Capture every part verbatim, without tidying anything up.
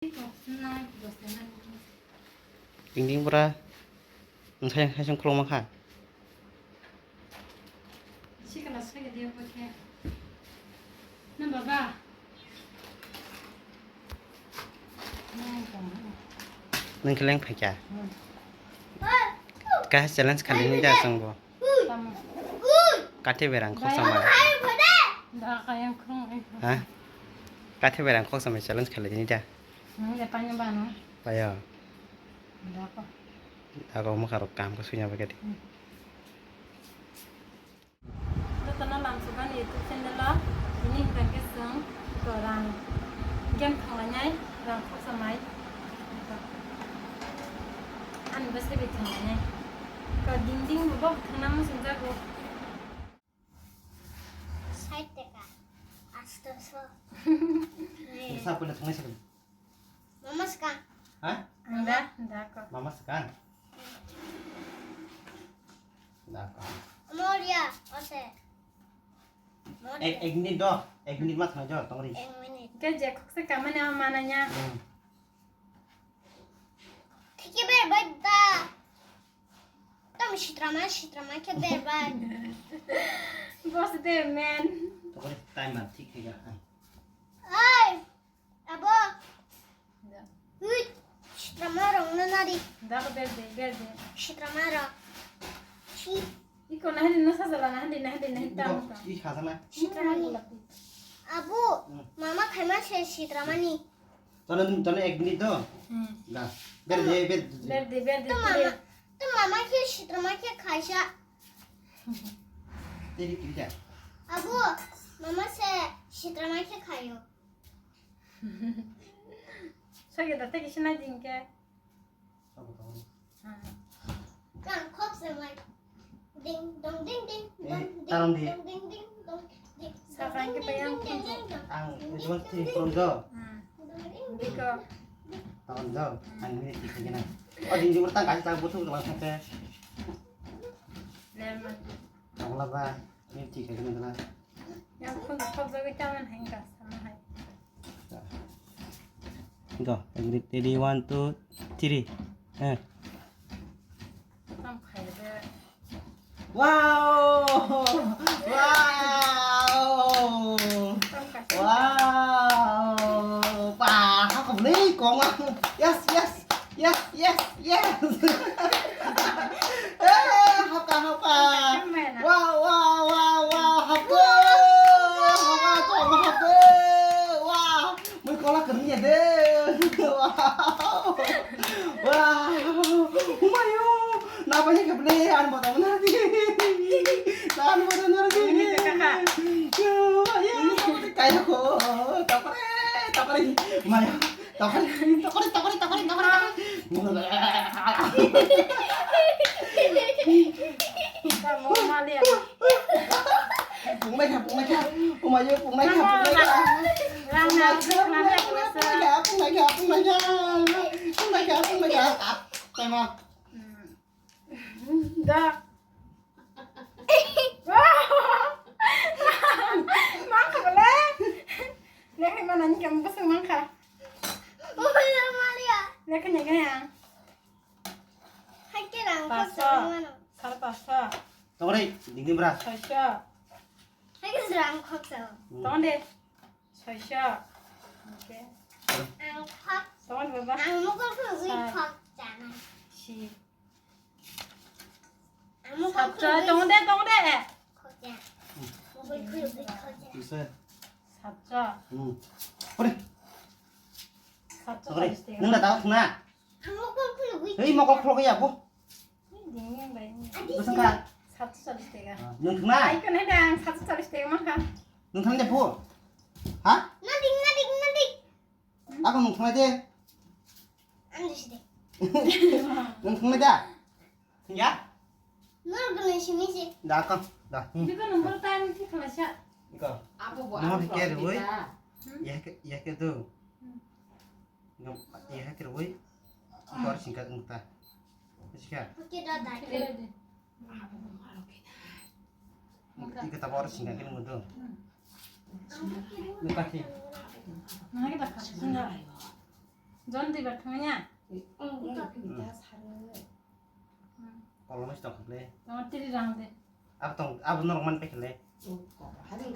Ding ding bura. Nwng sai sai sung khulukma kha. Sikla sagi diya pakai. Na baba. Nwng khe leng phaikha. Kaisa challenge khalini da chwngbo. Tamo. Kathi berang khoksa mai. Da kayang khung ai. Ha? Kathi berang khoksa mai challenge khalini da. Nwng le paino bano. Payo. Da ko. Da ko mokha rok kam ko sunya bagadi. Jotono lamsokani YouTube channel o tini hwnkhe chwng to rang game thanglainai, rang khoksa mai. Ani bwsai bai thanglainai. To ding ding bo bok thangna muchungjago. Sait taka. Astoso. Sa puila thangnai sakali. Mama swkang. Ha? Anda, anda ko. Mama swkang. Anda ko. Moria, ose. Moria. Ek, ek minute do, ek minute ma thang jo, tongri. Ek minute. Ke je khoksa kamani ama mananya. Hmm. Thike ber bai da. Tam sitrama, sitrama ke ber bai. Boss de man. Tongri time ma thik thik ya. Ai. Abo. Da. Ui, sitrama rok no nari. Da ko ber de, ber de. Sitrama rok. Si. Iko na handi no sajala na handi, na handi, na handi tam ko. I sajala. Sitrama ni. Abu, hmm, mama khaima se sitramani. Tone, tone ek minute do. Hmm. Da. Ber de, ber de. Ber de, ber de. To mama, to mama ke sitrama ke khaisa. Teri kiri da. Abu, mama se sitrama ke khayo. Soge da teki sinai dingke. Sabo tong. Hmm. Kan khop se mai. Ding dong ding ding dong ding dong ding dong ding dong ding. Sakang ke payang ding ding ding dong. Ang ding ding ding dong. Hmm. Ding ding ding ding dong. Tong do. Ang ni ti kena. Oh, ding ding tang kai tang butu tang sakte. Lemon. Tong la ba. Ni ti kena kena. Yang khun khop jagwi taman hengka sama hai. Go. Ready, one, two, three. Eh. Tam khai de. Wow! Wow! Tam khai. Wow! Pa, ha ko ni kong. Yes, yes. Yes, yes, yes. Eh, hapka, hapka. Wow, wow, wow, wow, hapka. Hapka, hapka. Wow. Mui kola kerja deh. Wow. Wow. Umayo. Napa ni kepele an botol nanti. An botol nanti. Ini kakak. Ya, ya. Kayak ko. Tapare, tapare. Umayo. Tokari, tokari, tokari, tokari, tokari. Kamu mali ya? Pungnai kha, pungnai kha. Umayo, pungnai kha, pungnai kha. Rang na, rang na, rang na. Pungnai kha, pungnai kha, pungnai kha. Pungnai kha, pungnai kha. Tama. Hmm. Da. Mangkha bole. Lekha mana ni kam bwswk mangkha. Lekha ni kaya. Paso. Sar paso. Tongri, dingdim bra. Soiso. Tong de. Soiso. Okay. Tong de baba. Si. Satso, tong de, tong de. Satso. Hmm. Ore. Satso. Ore. Nang da tau na. Hei, mokol khulok ya, bo. Bwswng kha? Satso challis tega. Ah, nwng thwngna? Ai, kone da, satso challis tega mankha. Nwng thwngna de, bo? Ha? Nadik, nadik, nadik. Ako nwng thwngna de? Ang jisi de. Nwng thwngna da? Thwngya? Nor gwnwi simi se. Da, ako, da. Hmm. Biko number time thik khala sa. Iko. Abo bo. Nor ke roi. Hmm? Ya ke, ya ke do. Hmm. Ngam, ya ke roi. Iko ar singkat ngta. Sika. Oke, da, da. Iko tabor singkat ke nunggu do. Hmm. Ini pasti. Mana kita kasih sendal? Jon di bat thangya. Kolom is tong khle. Tong tiri rang de. Ab tong, ab norok man pe khle.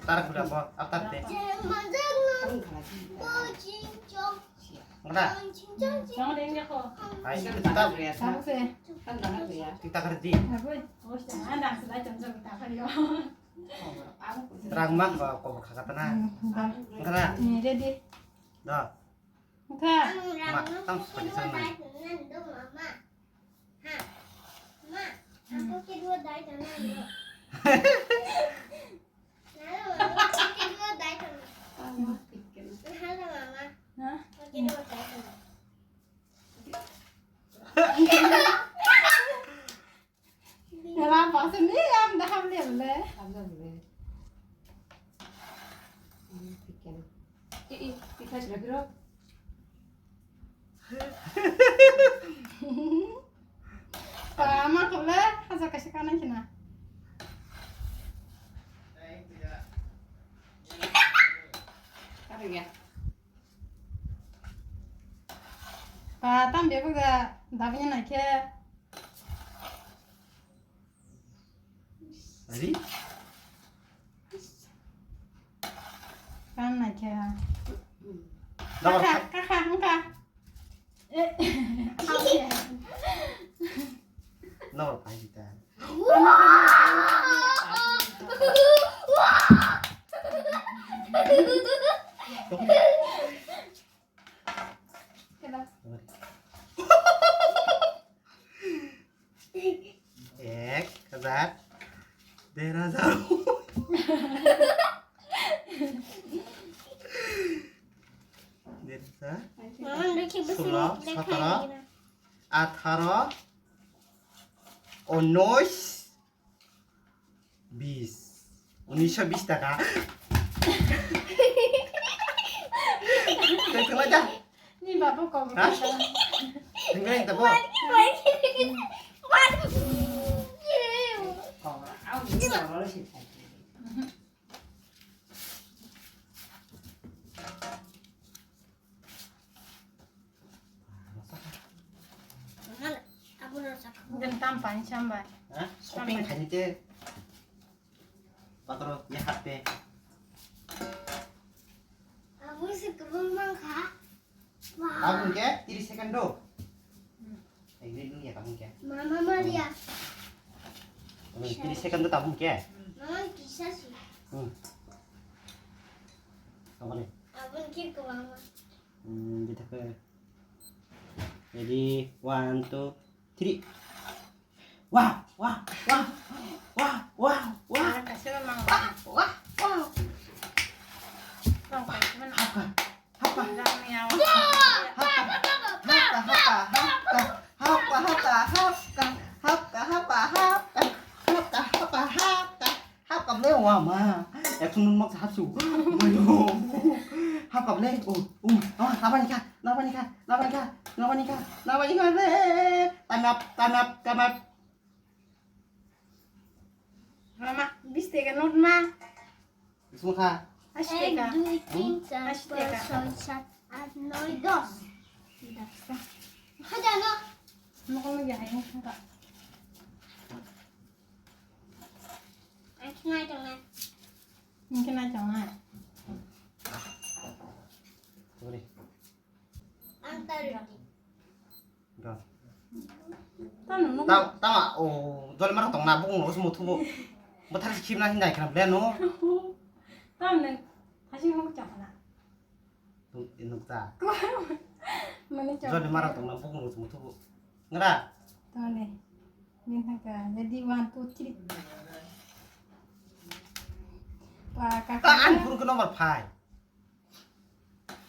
Tar khle abo, ab tar de. Ngada? Tong de nge ko. Ai, ta. Tang se. Ti ta kar di. Aboi, bos ta, anda se dai tong jong ta kar yo. Rang mak ba ko kha kata na. Ngada? Ni ready. Da. Wngkha. Ma, tang sani sani. Ha? Ela pasal ni am dah ham le le. Am dah le. Hmm, piken. I, i, i, kha jira biro. Pa, ma ko le, haja kaisa kana kina. Kare ya. Pa, tam bebak da, dabnya na khe. Ari? Kan na khe. Dabar kha, kha, kha, kha. Eh. Dabar khai ta. Kela. Ek hajar, der hajar. Der hajar. Mama, dekhi, besi sulo, lekha sotoro, ini na. Atharo, unois, bis. Unois bis taka. Tengkeng aja. Ni babu kau. Ha? Tengkeng tabo. Abono sakha. Gan tam pani sambai. Ha? Shopping khaini te. Patro ye hatte. Abo se kwbang mang kha. Tabung ke tiris second do. Ek minute nung ya tabung ke. Mama Maria. Tiris second do tabung ke. Mama kisa si. Hmm. Tabung ke kwbang ma. Hmm, di thak. Ready, one, two, three. Wah, wah, wah, wah, wah, wah. Wah, wah, wah. Hapka, hapka. Hapka, hapka, hapka, hapka. Hapka, hapka, hapka. Hapka, hapka, hapka. Hapka, hapka, hapka. Hap kap le wa ma. Ek thum mak hap su. Mayo. Hap kap le. Oh, oh. Ah, nabani kha, nabani kha, nabani kha, nabani kha, nabani kha le. Time up, time up, time up. Mama, bis taka note ma. Sungkha. Ashi taka. Ek, dui, tin, char, panch, choi, sat, aat, noi, dos. Dos ta. Hajar no. Mokol lagi hai, mokol. Ang khnai tongnai. Ang khnai tongnai. Sorry. Ang tari roti. Go. Tamo nuk. Tam, tama, o, dol mara tongna, bukung lo, sumo thubo. Bothar si khibna hindai khna, ble no. Tam nuk, hasi nuk chakna. Nuk ta. Mane chak. Jodi mara tongna bukung rok tong thubu. Ngra. Tone. Min thangka. Jadi one, two, three. Pa ka. Ka an pur ke nomor phai.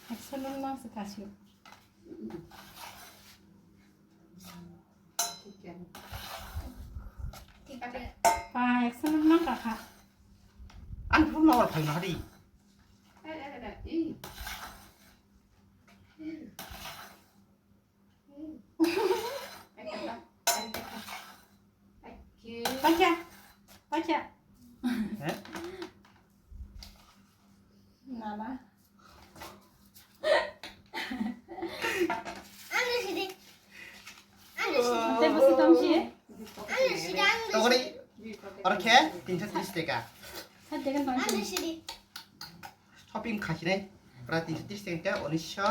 Action non mang se kasih. Pa action non mang ka kha. An pur nomor phai na di. Pacha, pacha. Eh? Nala. Tamsi. Togori, oro khe tinsho tris taka. Sat taka tamsi. Shopping khasinai, pra tinsho tris taka, unisho,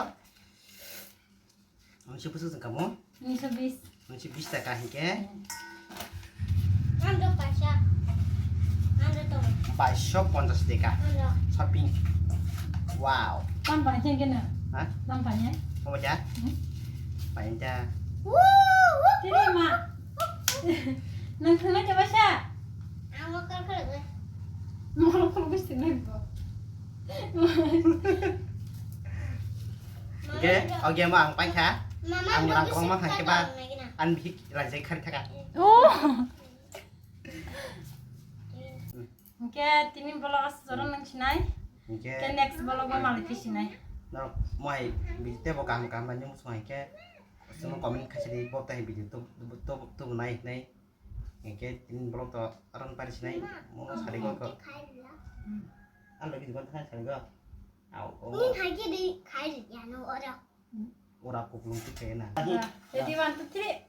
unisho bwswk jwng kamo? Unisho bis. Unisho bis taka hinkhe. Ando paisa. Ando to. Baisho ponchas taka. Ando. Shopping. Wow. Tam paisa hinkhe na? Ha? Tam paisa? Omo ja? Hmm? Paisa. Woo, woo. Tiri ma. Nang thangna jaba sa? Ang mokol khulugwi. Mokol khulugwi sinai bo. Oke, oke, ma ang paikha. Mama, ang rang kong ma hai ke ba. An bihik rajai khari thaka. Oh. Oke, tini vlog as jorong nang sinai. Oke. Ke next vlog ma malik sinai. No, mai bihik te bo kam kam nang sung hai ke. Sung comment khaisidi bo tai video to to to nai nai. Oke, tini vlog to aron pari sinai. Mo sari ko ko. An lagi juga thang sari ko. Au. Ni hai ke di khai ya no ora. Ora kuplung tu kena. Ready, one, two, three.